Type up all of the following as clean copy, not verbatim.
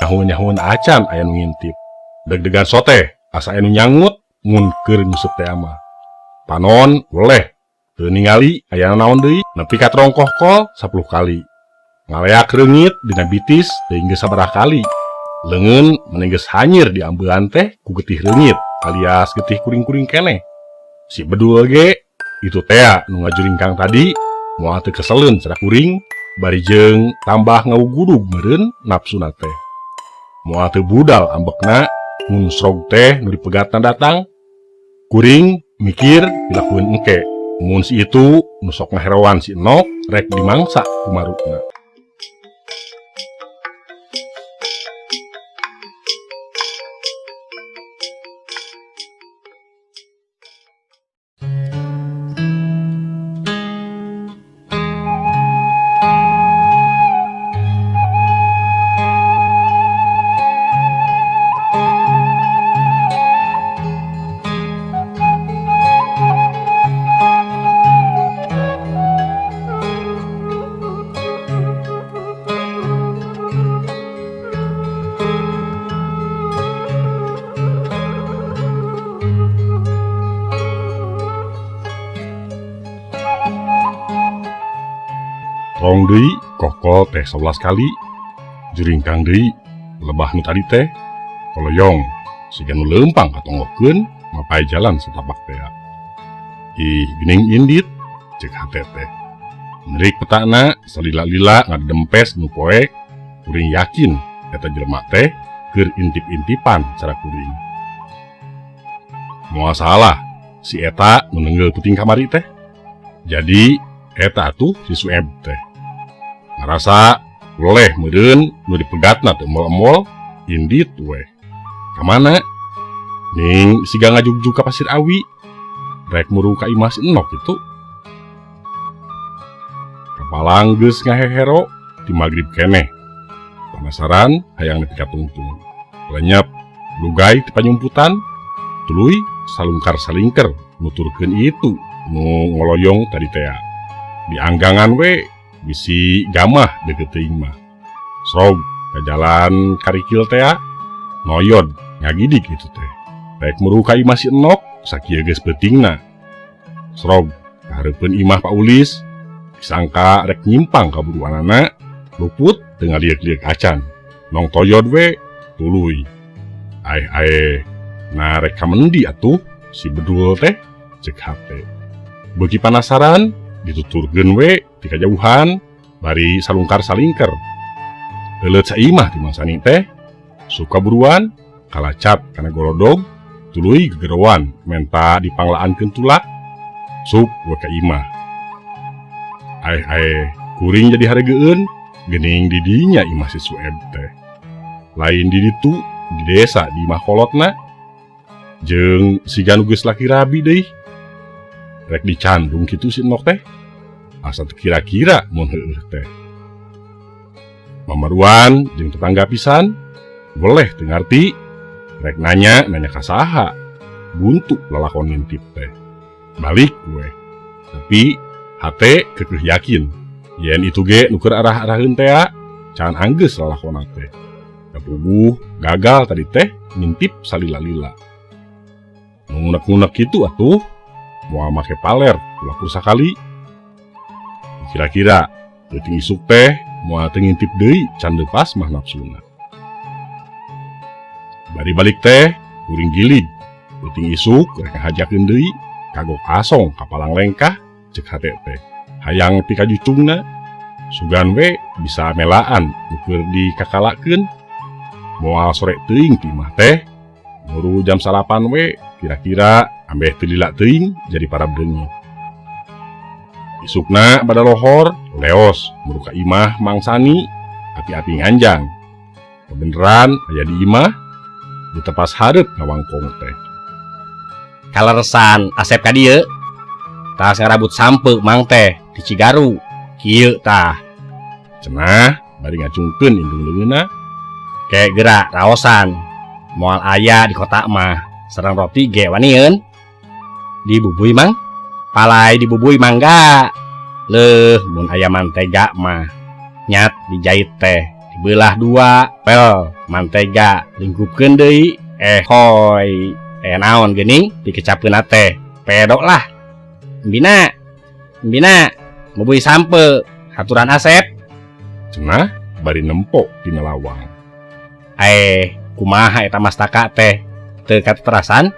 Nyaho-nyahoeun acan aya nu ngintip. Deg-degan soteh asa aya nu nyangut mun keur nguseup teh mah. Panon weleh teu ningali aya naon deui nepi ka trongkoh kol 10 kali. Ngaleak reungit dina bitis teuing geus sabaraha kali. Leungeun meni geus hanyir diambean teh ku getih reungit alias getih kuring-kuring keneh. Si bedul ge itu tea nu ngajuringkang tadi moal teu keseleun cara kuring bari jeung tambah ngawugudug meureun nafsuna teh. Moal teu budal ambekna mun srog teh nu dipegatna datang. Kuring mikir dilakuin engke mun si itu nu sok ngaheroan si Enok rek dimangsa ku marukna. Tong deui kokol teh 11 kali, juringkang deui lebah nu tadi teh koloyong siga nu leumpang katonggokeun mapai jalan setapak tea. Ih geuning indit ceuk hate teh. Nerik petana salila-lila ngadempes nu poek, kuring yakin eta jelema teh keur intip-intipan cara kuring. Moal salah si eta nu nenggel puting kamari teh. Jadi eta atuh si Sueb teh. Ngarasa weleh meureun nu dipegatna teu emol-emol indit weh. Ka mana? Ning siga ngajugjug ka Pasir Awi. Rek muru ka imah si Enok kitu. Kapalang geus ngahehero di magrib keneh. Penasaran hayang nepi ka tungtung. Lenyep lugai ti panyumputan tuluy salungkar salingker nuturkeun itu nu ngoloyong tadi tea. Dianggangan we bisi gamah deukeut teuing mah. Srog ka jalan karikil tea noyod ngagidik itu teh. Rek muru ka imah si Enok sakieu geus peutingna. Srog ka hareupeun imah Pak Ulis disangka rek nyimpang ka buruanana luput teu ngalieuk-lieuk acan. Nong toyod we tuluy. Aeh-aeh na rek ka mendi atuh si bedul teh ceuk hate. Beuki panasaran dituturkeun we ti kajauhan bari salungkar salingker. Leuleut saimah ti Mang Sani teh suka buruan kalacat kana gorodog tuluy gegeroan menta dipanglaankeun tulak sup we ka imah. Aeh-aeh kuring jadi hareugeueun geuning di dinya imah si Sueb teh. Lain di ditu di desa di imah kolotna jeung siga nu geus laki rabi deui. Rek dicandung kitu si Enok teh. Asa teu kira-kira mun heueuh teh. Mamaruan jeung tetangga pisan boleh teu ngarti rek nanya nanya ka saha buntu lalakon ngintip teh. Balik we. Tapi hate keukeuh yakin yen itu ge nu keur arah-araheun tea can anggeus lalakonna teh. Kapuguh gagal tadi teh ngintip salila-lila. Nu ngunek-ngunek kitu atuh moal make paler ulah pur sakali. Kira-kira peuting isuk teh moal teu ngintip deui can leupas mah nafsuna. Bari balik teh kuring gilig peuting isuk rek ngahajakeun deui kagok asong ka palang lengkah ceuk hate teh. Hayang nepi ka jucungna sugan we bisa melaan nu keur dikakalakeun. Moal sore teuing ti imah teh muru jam 9 we kira-kira ambeh teu lila teuing jadi parab deungit. Isukna bada lohor leos muru ka imah Mang Sani api-api nganjang. Kebeneran aya di imah ditepas hareup ngawangkong teh. Kaleresan Asep ka dieu tas ngarabut sampe Mang teh di Cigaru kieu tah. Cenah bari ngacungkeun indung leungeunna. Ke gerak raosan moal aya di kota mah sareng roti ge wanieun. Dibubui Mang palai dibubui mangga. Leuh mun aya mantega mah nyat dijait teh dibelah dua pel Mantega lingkupkeun deui hoy naon geuning dikecapeun teh pedok lah. Bina bina bubuy sampe haturan Asep. Cenah bari nempo dina lawang. Kumaha eta mastaka teh teu katerasan?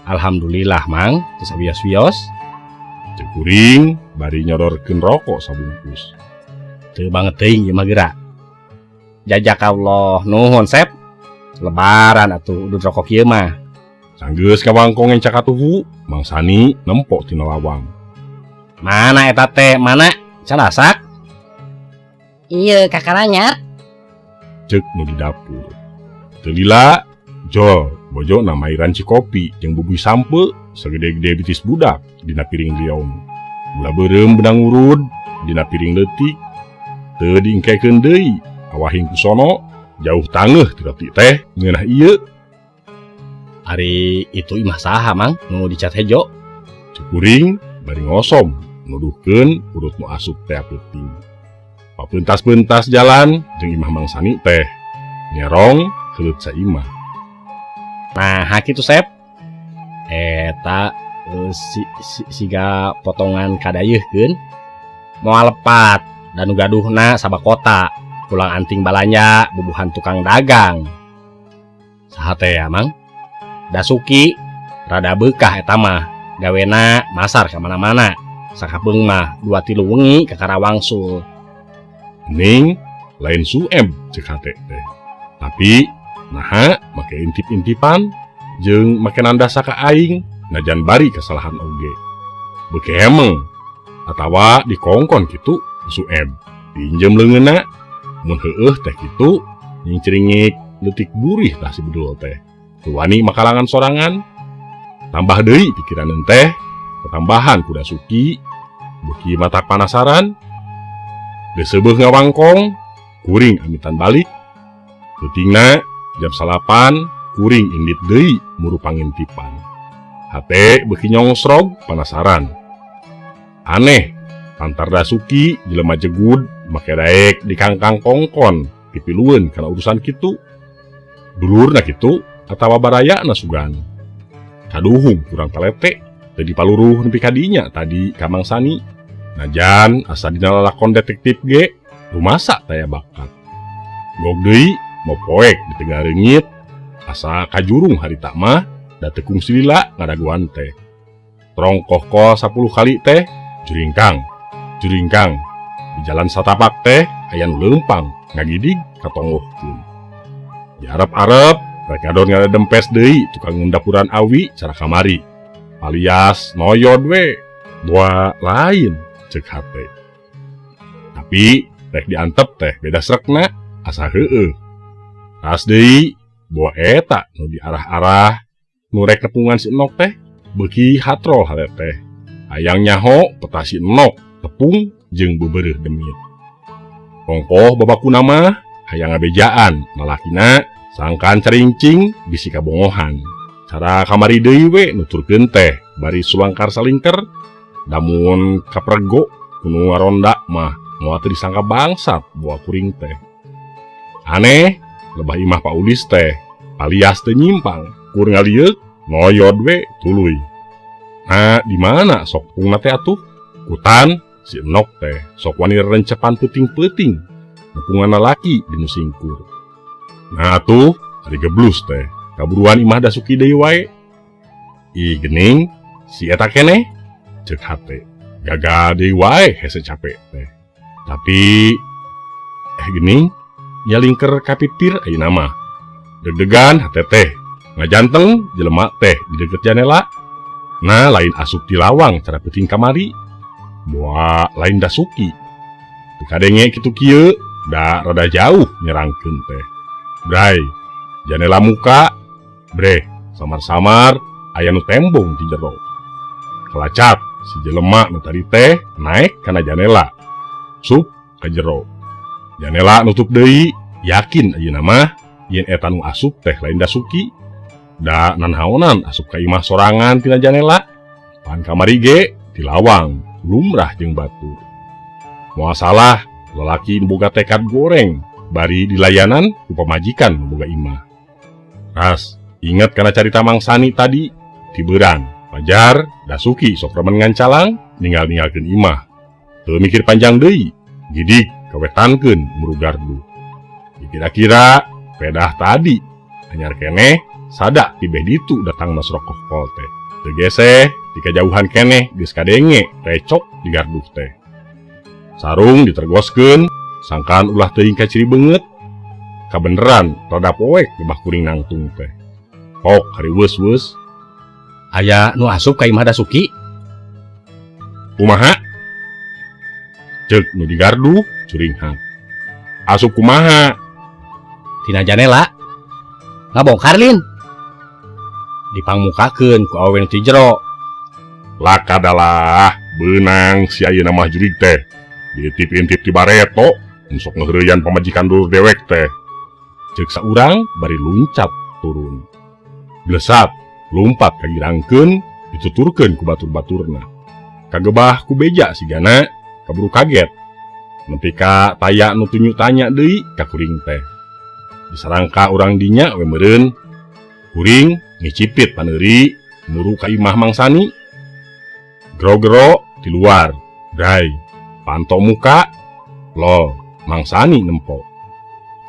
Alhamdulillah Mang, teu sawios-wios. Ceuk kuring bari nyodorkeun rokok sabungkus. Teu banget teuing ieu mah geura. Jazakallah nuhun Sep. Lebaran atuh udud rokok ieu mah. Sanggeus kawangkong encak katuhu, Mang Sani nempo tina lawang. Mana eta teh? Mana? Can asak? Ieu kakaranyat. Ceuk nu di dapur. Teu lila, jol bojona mairan cikopi jeung bubuy sampe sagede-gede bitis budak dina piring liong. Gula beureum benang urud dina piring leutik. Teu diengkekeun deui, awahing ku sono jauh tangeuh ti roti teh ngeunah ieu. Ari itu imah saha Mang nu dicat hejo? Ceuk kuring bari ngosom nuduhkeun urut nu asup teh peuting. Papentas-pentas jalan jeung imah Mang Sani teh nyerong keuleut saimah. Nah, kitu Sep. Eta si siga potongan kadayeuhkeun. Moal lepat dan nu gaduhna sabakota. Pulang anting balanja bubuhan tukang dagang. Saha teh ya Mang? Dasuki rada beukah eta mah. Gawena masar ka mana-mana. Sakapeung mah 2-3 wengi ka Karawangsul. Ning lain sueb ceuk hate teh. Tapi naha make intip-intipan jeung make nandasa ka aing najan bari kesalahan oge. Beuki hemeng atawa dikongkon kitu sueb. Diinjem leungeunna mun heueuh teh kitu nyingcringik leutik burih tah si bedul teh. Teu wani makalangan sorangan. Tambah deui pikiran teh ketambahan ku Dasuki beuki mata panasaran. Geus seubeuh ngawangkong kuring amitan balik. Peutingna jam 9 kuring indit deui muru pangintipan. Hate beuki nyongsrog panasaran. Aneh pantar Dasuki jelema jegud make daek dikangkang kongkon pipilueun kana urusan kitu. Dulurna kitu atawa barayana sugan. Kaduhung kurang talete teu dipaluruh nepi ka dinya tadi ka Mang Sani. Najan asa dina lalakon detektif ge rumasa taya bakat. Gog deui mopoek di tengah reungit asa kajurung harita mah da teu kungsi lila ngadaguan teh. Trongkoh kol 10 kali teh juringkang juringkang di jalan satapak teh aya nu leumpang ngagidig katonggohkeun. Diarep-arep rek ngadon ngadempes deui tukang ngundapuran awi cara kamari. Alias noyod we boa lain ceuk hate. Tapi rek diantep teh beda srekna asa heueuh. Ras deui boa eta nu diarah-arah nu rek nepungan si Enok teh beuki hatrol hate teh. Hayang nyaho peta si Enok tepung jeung beubeureuh demit. Kongkoh babakuna mah hayang ngabejaan lalakina sangkan carincing bisi kabongohan. Cara kamari deui we nuturkeun teh bari sulangkar salingker damun kaprego kuno ngaronda mah moal teu disangka bangsat boa kuring teh. Aneh lebah imah Pak Ulis teh alias teu nyimpang kur ngalieuk noyod we tuluy. Nah di mana sok pungna teh atuh? Kutan si Enok teh sok wani rencepan peuting-peuting nepungan lalaki di nu singkur. Nah atuh ari geblus teh kaburuan imah Dasuki deui wae. Ih gening si eta keneh ceuk hate. Gagal deui wae hese capek teh. Tapi gening nyalingker kapipir ayeuna mah. Deg-degan hate teh ngajanteng jelema teh di deukeut janela. Nah lain asup ti lawang cara peuting kamari. Boa lain Dasuki. Teu kadenge kitu kieu da rada jauh nyerangkeun teh. Bray, janela muka, breh, samar-samar aya nu tembong di jero. Kelacat si jelema nu tadi teh naek kana janela. Sup ka jero. Janela nutup deui, yakin ayeuna mah yen eta nu asup teh lain Dasuki. Da nanaonan asup ka imah sorangan tina janela. Pan kamari ge di lawang lumrah jeung batur. Moal salah lalaki nu boga tekad goreng Bari dilayanan ku pamajikan nu boga imah. Ras, inget kana carita Mang Sani tadi, tiberan. Wajar, Dasuki sok remen ngancalang, ninggal-ninggalkeun imah. Teu mikir panjang deui, gidig kawetankeun muru gardu. Dikira-kira pedah tadi, anyar keneh sada tibeh ditu datang mas rokoh kol teh. Teu geseh, di kajauhan keneh geus kadenge recok di gardu teh. Sarung ditergoskeun, sangkaan ulah teuing kaciri beungeut. Kabeneran rada poek gebah kuring nangtung teh. Pok hariweus-weus. Aya nu asup ka imah Dasuki? Kumaha? Ceuk nu di gardu curinghak. Asup kumaha? Tina janela. Ngabongkar lin. Dipangmukakeun ku awewe nu ti jero. Lakadalah beunang si ayeuna mah jurig teh. Diintip-intip ti bareto, sok ngeureuyeuan pamajikan dulur dewek teh. Ceuk saurang bari luncat turun. Blesat lumpat kagirangkeun dituturkeun ku batur-baturna. Kagebah ku beja sigana kaburu kaget. Nepi ka taya nu tunyu tanya deui ka kuring teh. Disarangka urang dinya we meureun. Kuring ngicipit paneuri muru ka imah Mang Sani. Gero-gero di luar, bray. Panto muka, lol, Mang Sani nempo.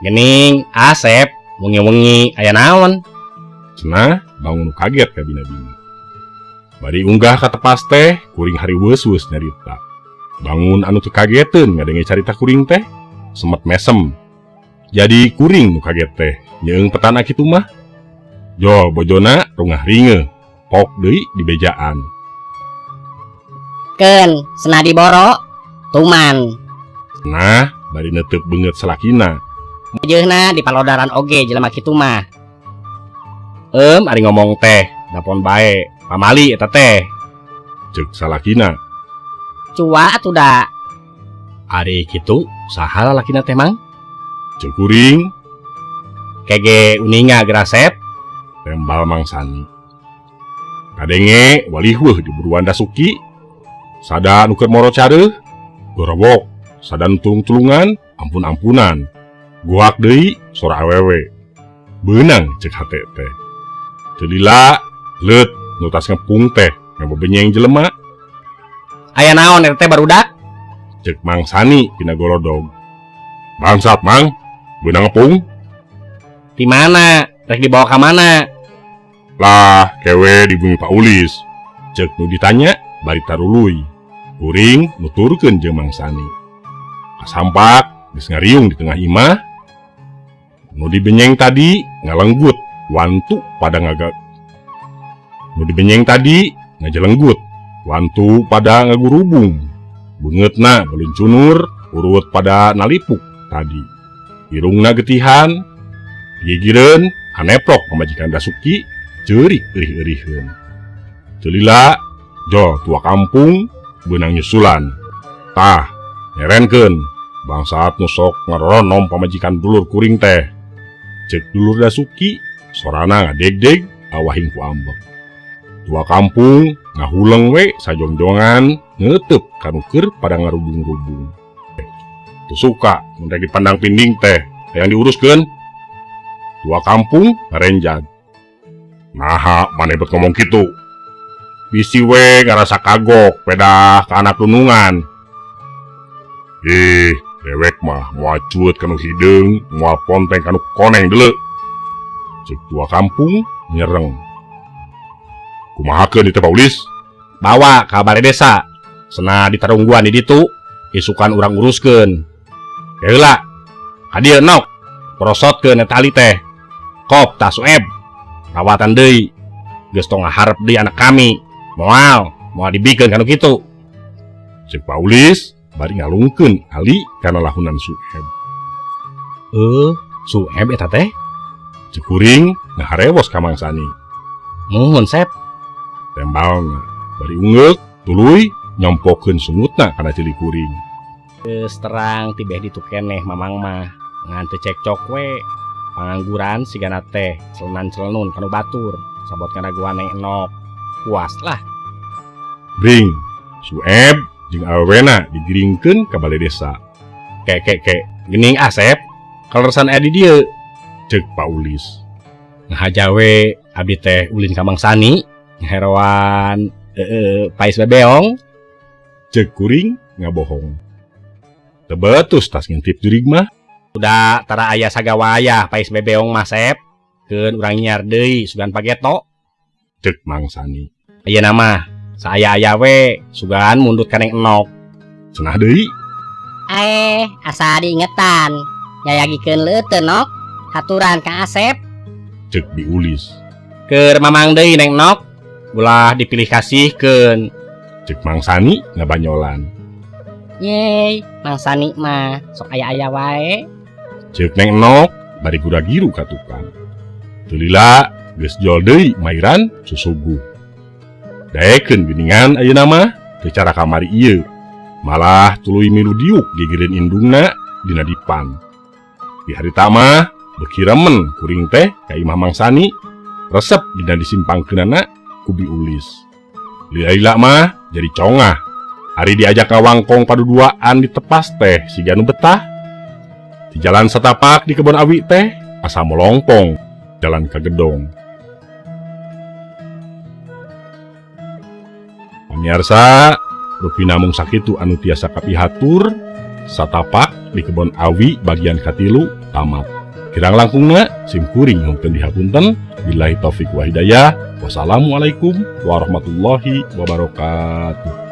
Gening, Asep, wengi-wengi aya naon? Cenah bangun kaget ka bina-bina. Bari unggah ka tepas teh, kuring hariweus-weus nyarita. Bangun anu teu kageteun ngadenge carita kuring teh, semet mesem. Jadi kuring nu kaget teh, nyeung petana kitu mah. Jol bojona rungah ringeuh, pok deui di bejaan. Keun, senah diboro, tuman. Nah, bari netep beungeut salakina. Jeuna di palodaran oge jelema kitu mah. Ari ngomong teh, dapon bae, pamali eta teh. Ceuk salakina. Cua atuh da. Ari kitu, saha lalakina teh Mang? Ceuk kuring. Kege uninga gerasep. Tembal Mang Sani. Kadenge walihweuh di buruan Dasuki. Sada nu keur moro careuh, gorobok, sada nu tulung-tulungan, ampun-ampunan. Goak deui sora awewe. Beunang ceuk hate teh. Teu lila leut nu tas ngepung teh ngabebenyeng jelema. Aya naon eta teh barudak? Ceuk Mang Sani pina golodog. Bangsat Mang, beunang ngepung. Di mana? Rek dibawa ka mana? Lah, kewe di bumi Pak Ulis. Ceuk nu ditanya bari taruluy. Kuring nuturkeun jeung Mang Sani. Kasampak geus ngariung di tengah imah. Nu dibenyeng tadi ngalenggut, wantu pada ngaga. Nu dibenyeng tadi ngajelenggut, wantu pada ngagurubung. Beungeutna beluncunur, urut pada nalipuk tadi. Irungna getihan, gigireun, aneprok pamajikan Dasuki, ceurik eurih-euriheun. Teu lila, jol tua kampung beunang nyusulan. Tah, nyerenkeun bangsat nu sok ngaronom pamajikan dulur kuring teh. Ceuk dulur Dasuki, sorana ngadegdeg awahing ku ambek. Tua kampung ngahuleng we sajongjongan ngetep kanu keur pada ngarubung-rubung. Teu suka mun rek dipandang pinding teh, hayang diuruskeun. Tua kampung ngarenjag. Naha maneh bet ngomong kitu? Bisi we ngarasa kagok pedah ka anak dunungan. Ih, dewek mah moal cueut kanu hideung, moal ponteng kanu koneng deuleu. Ceuk tua kampung nyereng. Kumahakeun ieu teh Pak Ulis? Bawa ka balai desa. Sena ditarungguan di ditu, isukan urang uruskeun. Heula. Ka dieu nok. Prosotkeun eta ali teh. Kop tah Sueb. Rawatan deui. Geus tong ngaharep deui anak kami. Moal, moal dibikeun kanu kitu. Ceuk Pak Ulis bari ngalungkeun ali kana lahunan Sueb. Sueb eta teh? Ceuk kuring ngaharewos ka Mang Sani. Muhun Sep. Tembalna bari ungeuk tuluy nyompokeun sungutna kana ceuli kuring. Geus terang tibeh ditu keneh mamang mah ngan teu cekcok we. Pangangguran sigana teh celenan-celenun kanu batur sabot ngadagoan neng enok. Puas lah. Bring Sueb jeung awewena digiringkeun ka balai desa. Ke ke ke gening Asep Kaleresan aya di dieu. Cek Pak Ulis. Ngahaja we abi teh ulin ka Mang Sani ngeheroan pais bebeong. Cek kuring ngabohong. Teu betus tas ngintip jurig mah. Udah tara aya sagawayah pais bebeong mah Sep. Keun urang nyiar deui sugan pageto. Cek Mang Sani. Ayeuna mah saaya-aya we sugan mundut ka Neng Enok. Cenah deui. Aeh, asa diingetan. Nyayagikeun leuteun Nok. Haturan Kang Asep. Cek Bi Ulis. Keur mamang deui Neng Nok. Ulah dipilih kasihkeun. Cek Mang Sani ngabanyolan. Yeay, Mang Sani mah sok aya-aya wae. Cek Neng Enok bari gura-giru ka tukang. Teu lila geus jol deui mairan susuguh. Daekeun geuningan ayeuna mah teu cara kamari ieu. Malah tuluy milu diuk gigireun indungna dina dipan. Di harita mah beuki remen kuring teh ka imah Mang Sani, resep dina disimpangkeunana ku Bi Ulis. Lila-lila mah jadi congah. Ari diajak ngawangkong paduduaan ditepas teh siga nu betah. Di jalan satapak di kebon awi teh asa molongpong jalan ka gedong. Pamiarsa, rupina mung sakitu anu tiasa kapihatur satapak di kebon awi bagian katilu tamat. Kirang langkungna sim kuring nyuhunkeun dihapunten. Billahi taufik wa hidayah. Wassalamualaikum warahmatullahi wabarakatuh.